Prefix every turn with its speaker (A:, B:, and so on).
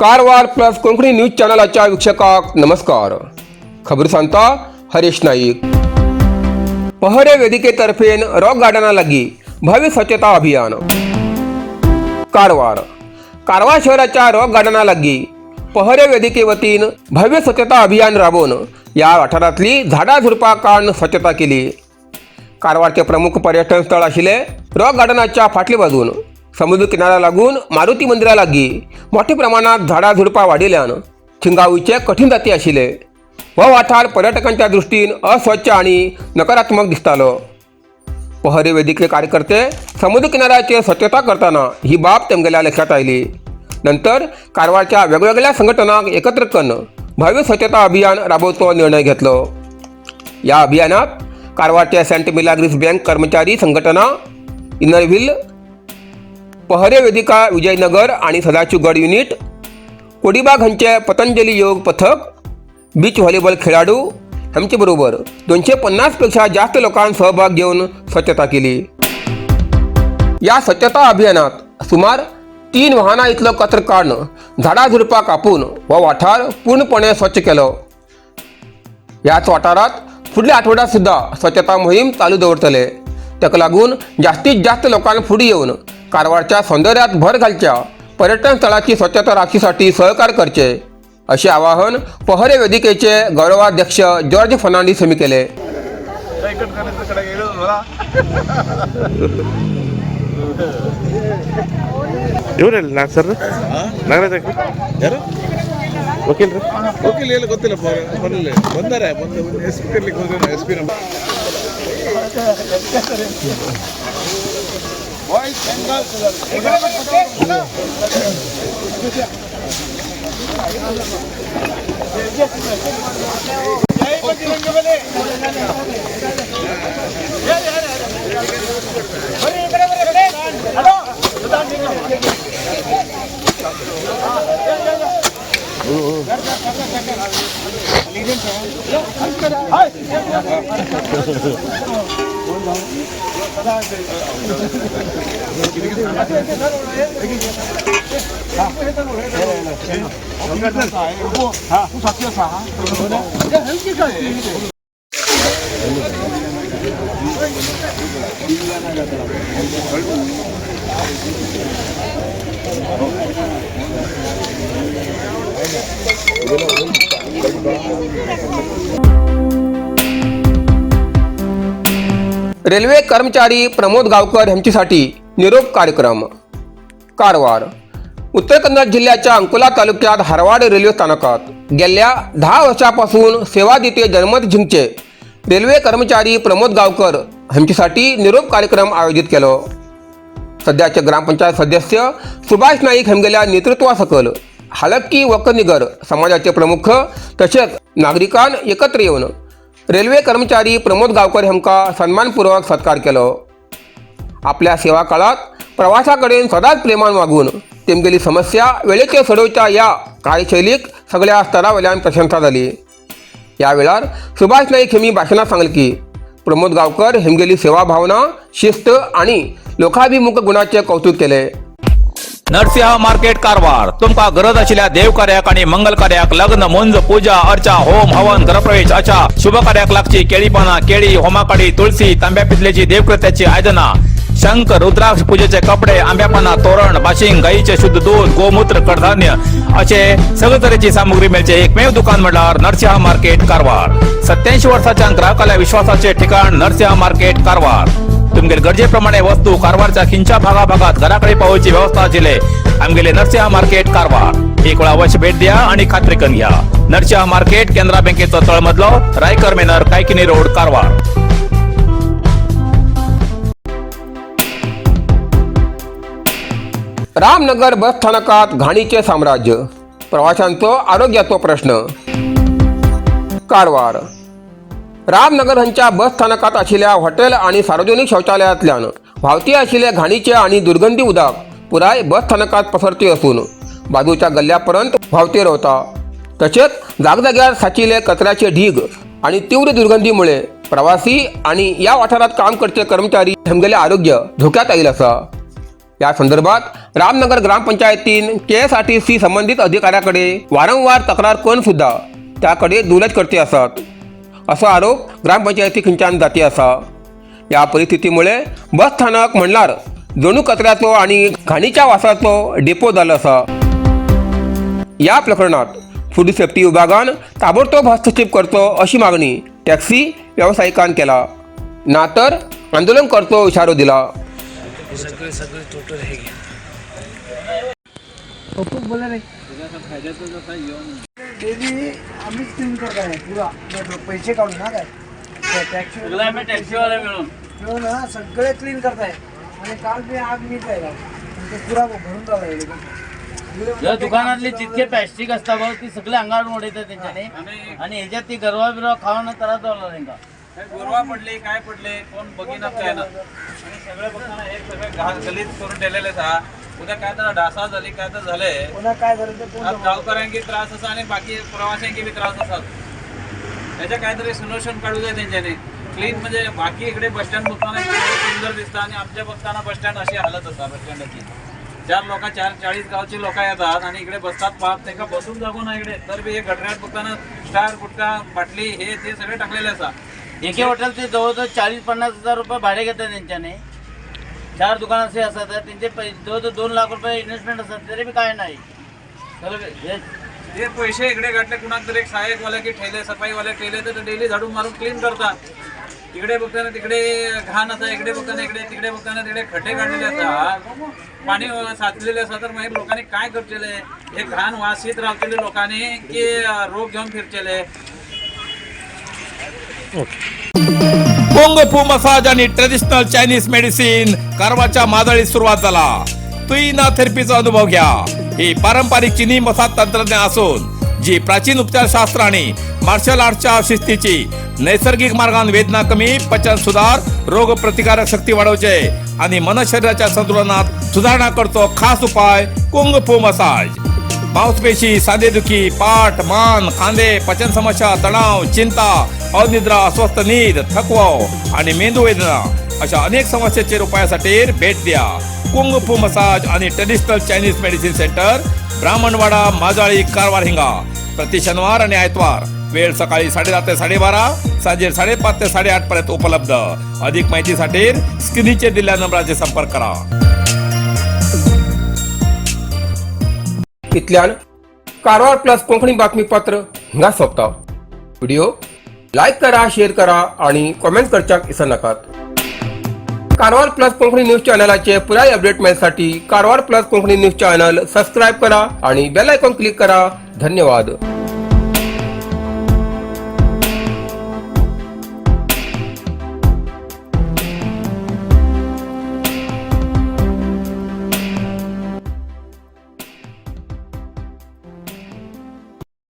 A: Karwar plus Konkani news चॅनलाच्या वीक्षकाक नमस्कार. खबर सांगता हरीश नाईक. पहरे वेदिकेतर्फेन रॉक गार्डना लागी भव्य स्वच्छता अभियान. कारवार. कारवार शहराच्या रॉक गार्डना लागी पहरे वेदिके वतीन भव्य स्वच्छता अभियान राबोवन या वाठारांतली झाडां झुडपां काडून स्वच्छता केली. कारवारचे प्रमुख पर्यटन स्थळ आशिल्ले रॉक गार्डनाच्या फाटले बाजून समुद्र किनारा लागून मारुती मंदिरा लागीं मोठ्या प्रमाणात झाडां झुडपां वाडिल्ल्यान थिंगावचे कठीण जाती आशिल्ले. हो वाठार पर्यटकांच्या दृश्टीन अस्वच्छ आणि नकारात्मक दिसतालो. पहरे वेदिके कार्यकर्ते समुद्र किनाऱ्याचेर स्वच्छता करताना ही बाब तेमगेल्या लक्षात आयली. नंतर कारवारच्या वेगवेगळ्या संघटनांक एकत्र करून भव्य स्वच्छता अभियान राबोवचो निर्णय घेतलो. या अभियानात कारवारच्या सेंट मिलाग्रिस बँक कर्मचारी संघटना, इनरव्हील, पहरे वेदिका विजयनगर आणि सदाशिवगड युनिट, कोडीबाग हांचे पतंजली योग पथक, बीच व्हॉलीबॉल खेळाडू हांचे बरोबर 250 पेक्षा जास्त लोकांनी सहभाग घेऊन स्वच्छता केली. या स्वच्छता अभियानात सुमार 3 वाहनां इतलो कचरो काडून झाडां झुडपां कापून हो वाठार पूर्णपणे स्वच्छ केलो. ह्याच वाठारात फुडल्या आठवड्यात सुद्धा स्वच्छता मोहीम चालू दवरतले. ताका लागून जास्तीत जास्त लोकांनी फुडें येवन कारवारच्या सौंदर्यात भर घालच्या पर्यटन स्थळाची स्वच्छता राखीसाठी सहकार्य करचे, असे आवाहन पहरे वेदिकेचे गौरवाध्यक्ष जॉर्ज फर्नांडीस यांनी केले.
B: ಇವರೆಲ್ಲ ನಾಲ್ಕು ಸರ್ ನಾಗರಾಜ್.
C: ಯಾರು?
B: ವಕೀಲರು.
C: ವಕೀಲ ಎಲ್ಲ ಗೊತ್ತಿಲ್ಲ, ಬರಲಿಲ್ಲ. ಬಂದರೆ ಬಂದು ಎಸ್ ಪಿ ಕರ್ಲಿಕ್ಕೆ ಹೋದ್ರೆ ಎಸ್ ಪಿ ನಮ್ಮ.
A: रेल्वे कर्मचारी प्रमोद गावकर यांच्यासाठी निरोप कार्यक्रम. कारवार. उत्तर कन्नड जिल्ह्याच्या अंकोला तालुक्यात हरवाड रेल्वे स्थानकात गेल्या 10 वर्षापासून सेवा देते जनमत जिंकचे रेल्वे कर्मचारी प्रमोद गावकर यांच्यासाठी निरोप कार्यक्रम आयोजित केलो. सध्याचे ग्रामपंचायत सदस्य सुभाष नाईक हेमगेल्या नेतृत्वासकल हालक्की वकनिगर समाजाचे प्रमुख तसेच नागरिकां एकत्र येवन रेल्वे कर्मचारी प्रमोद गावकर हांकां सन्मानपूर्वक सत्कार केलो. आपल्या सेवा काळात प्रवासा कडेन सदांच प्रेमान वागून तेमगेली समस्या वेळेचेर सोडोवच्या ह्या कार्यशैलीक सगळ्या स्तरा वयल्यान प्रशंसा जाली. ह्या वेळार सुभाष नाईक हेमी भाशणात सांगलें की प्रमोद गावकर हेमगेली सेवा भावना, शिस्त आणि लोकाभिमुख गुणाचे कौतुक केले.
D: नरसिंह मार्केट कारवार. तुमकां गरज आशिल्ल्या देव कार्याक आणि मंगल कार्याक, लग्न, मुंज, पूजा अर्चा, होम हवन, गृहप्रवेश अशा शुभ कार्याक लागची केळी पानां, केळी, होमाकाडी, तुळसी, तांब्या पितलेची देवकृत्याची आयदनां, शंख, रुद्राक्ष, पूजेचे कपडे, आंब्या पानां, तोरण, बाशिंग, गाईचे शुद्ध दूध, गोमूत्र, कडधान्य असे सगळे तरेची सामुग्री मेळचे एकमेव दुकान म्हळ्यार नरसिंह मार्केट कारवार. 87 वर्साच्या ग्राहकाल्या विश्वासाचे ठिकाण नरसिंह मार्केट कारवार. तुमगेले गरजेप्रमाणे वस्तू कारवारच्या खिंच्या भागाभागात घराकडे पावोवची व्यवस्था आशिल्ले आमगेले नरसिंह मार्केट कारवार. एक वेळा अवश्य भेट द्या आणि खात्री करून घ्या. नरसिंह मार्केट, केनरा बँकेचो तळमजलो, रायकर मेनर, कायकिनी रोड, कारवार.
A: रामनगर बस स्थानकात घाणीचे साम्राज्य, प्रवाशांचो आरोग्याचो प्रश्न. कारवार. रामनगर हांच्या बस स्थानकात आशिल्ल्या हॉटेल आणि सार्वजनिक शौचालयांतल्यान व्हांवती आशिल्ले घाणीचे आणि दुर्गंधी उदक पुराय बस स्थानकात पसरती असून बाजूच्या गल्ल्यापर्यंत व्हांवते रावता. तसेच जागजाग्यार साचिल्ले कचऱ्याचे ढीग आणि तीव्र दुर्गंधीमुळे प्रवासी आणि या वाठारात काम करचे कर्मचारी हेमगेले आरोग्य धोक्यात आयिल्लें आसा. या संदर्भात रामनगर ग्रामपंचायतीन KSRTC संबंधित अधिकाऱ्याकडे वारंवार तक्रार करून सुद्धा त्याकडे दुर्लक्ष करते आसात असो आरोप ग्रामपंचायती खंयच्यान जाती आसा. या परिस्थितीमुळे बस स्थानक म्हणल्यार जणू कचऱ्याचो आणि घाणीच्या वासाचो डेपो जालो आसा. या प्रकरणात फूड सेफ्टी विभागान ताबडतोब हस्तक्षेप करचो अशी मागणी टॅक्सी व्यावसायिकान केला ना तर आंदोलन करचो इशारो दिला.
E: सगळे सगळे टोटल हे घ्या.
F: डेली आम्हीच क्लीन करत आहे पुरा मेट्रो, पैसे काढून ना काय टॅक्सी
E: टॅक्सीवाले मिळून
F: मिळून हा सगळे क्लीन करताय. आणि काल मी आग नीट राहिला ते पुरा भरून राहिला.
E: जर दुकानातली जितके प्लॅस्टिक असता बघ ती सगळे अंगावर उडयतात त्यांच्याने आणि ह्याच्यात ती गरवा बिरवा खाऊन त्रास झाला त्यांका.
G: गोरवा पडले काय पडले कोण बघिना काय ना आणि सगळे बघताना हे सगळे घाण गलीज करून ठेवलेले हा. उद्या काय तर डासा झाली काय तर झाले
F: कोणा काय झालं ते कोण
G: आज गावकऱ्यांकी त्रास असा आणि बाकी प्रवाशांकी बी त्रास असतात. त्याच्या काहीतरी सोल्युशन काढू जाय त्यांच्याने. क्लीन म्हणजे बाकी इकडे बस स्टँड बघताना इकडे सुंदर दिसतं आणि आमच्या बघताना बस स्टँड अशी हालत असता बस स्टँडाची. चार लोक चार 40 गावची लोक येतात आणि इकडे बसतात पाप त्यांना बसून जागो ना इकडे तर बी हे गटऱ्यात बघताना स्टार गुटखा बाटली हे ते सगळे टाकलेले असतात.
E: एके हॉटेलचे जवळजवळ 40-50 हजार रुपये भाडे घेतात त्यांच्याने. चार दुकान असे असतात त्यांचे जवळजवळ 2 लाख रुपये इन्व्हेस्टमेंट असतात तरी बी काय नाही. सगळं हे
G: ते पैसे इकडे घातले कुणाक तरी एक सहाय्यकवाले की ठेले सफाईवाले ठेले तर डेली झाडू मारून क्लीन करतात. इकडे बघताना तिकडे घाण असा, इकडे बघताना इकडे, तिकडे बघताना तिकडे खड्डे काढलेले असतात, पाणी साचलेले असतात. तर माहीत लोकांनी काय करचेले हे घाण वासीत रावतले लोकांनी की रोग घेऊन फिरचेले.
D: कोंग फू मसाज आणि ट्रेडिशनल चायनीज मेडिसिन कारवारच्या मादळीत सुरुवात झाला. तुईना थेरपीचा अनुभव घ्या. ही पारंपरिक चिनी मसाज तंत्रज्ञान असून जी प्राचीन उपचारशास्त्र आणि मार्शल आर्टच्या शिस्तीची नैसर्गिक मार्गान वेदना कमी, पचन सुधार, रोग प्रतिकारक शक्ती वाढवचे आणि मन शरीराच्या संतुलनात सुधारणा करतो खास उपाय कुंग फू मसाज. मांसपेशी, सांधेदुखी, पाठ, मान, खांदे, पचन समस्या, तणाव, चिंता, अनिद्रा, अस्वस्थ नीद, थकवा आणि मेंदू वेदना अशा अनेक समस्येचेर उपायासाठी भेट द्या कुंग फू मसाज आणि traditional Chinese medicine centre, Brahmanwada, Majali, Karwar हिंगा. प्रति शनिवार आणि आयतवार वेळ सकाळी 10:30 ते 12:30, सांजे 5:30 ते 8:30 पर्यंत उपलब्ध. अधिक माहितीसाठी स्क्रीनचे दिलेल्या नंबराचे संपर्क करा.
A: इतल्यान कारवार प्लस कोंकणी बातमीपत्र हिंगा सोंपता. व्हिडिओ लायक करा, शेअर करा आणि कॉमेंट करच्याक विसरनाकात. कारवार प्लस कोंकणी न्यूज चॅनलाचे पुराय update मेळसाठी Karwar plus Konkani news channel subscribe करा आणि बेल आयकॉन क्लिक करा. धन्यवाद.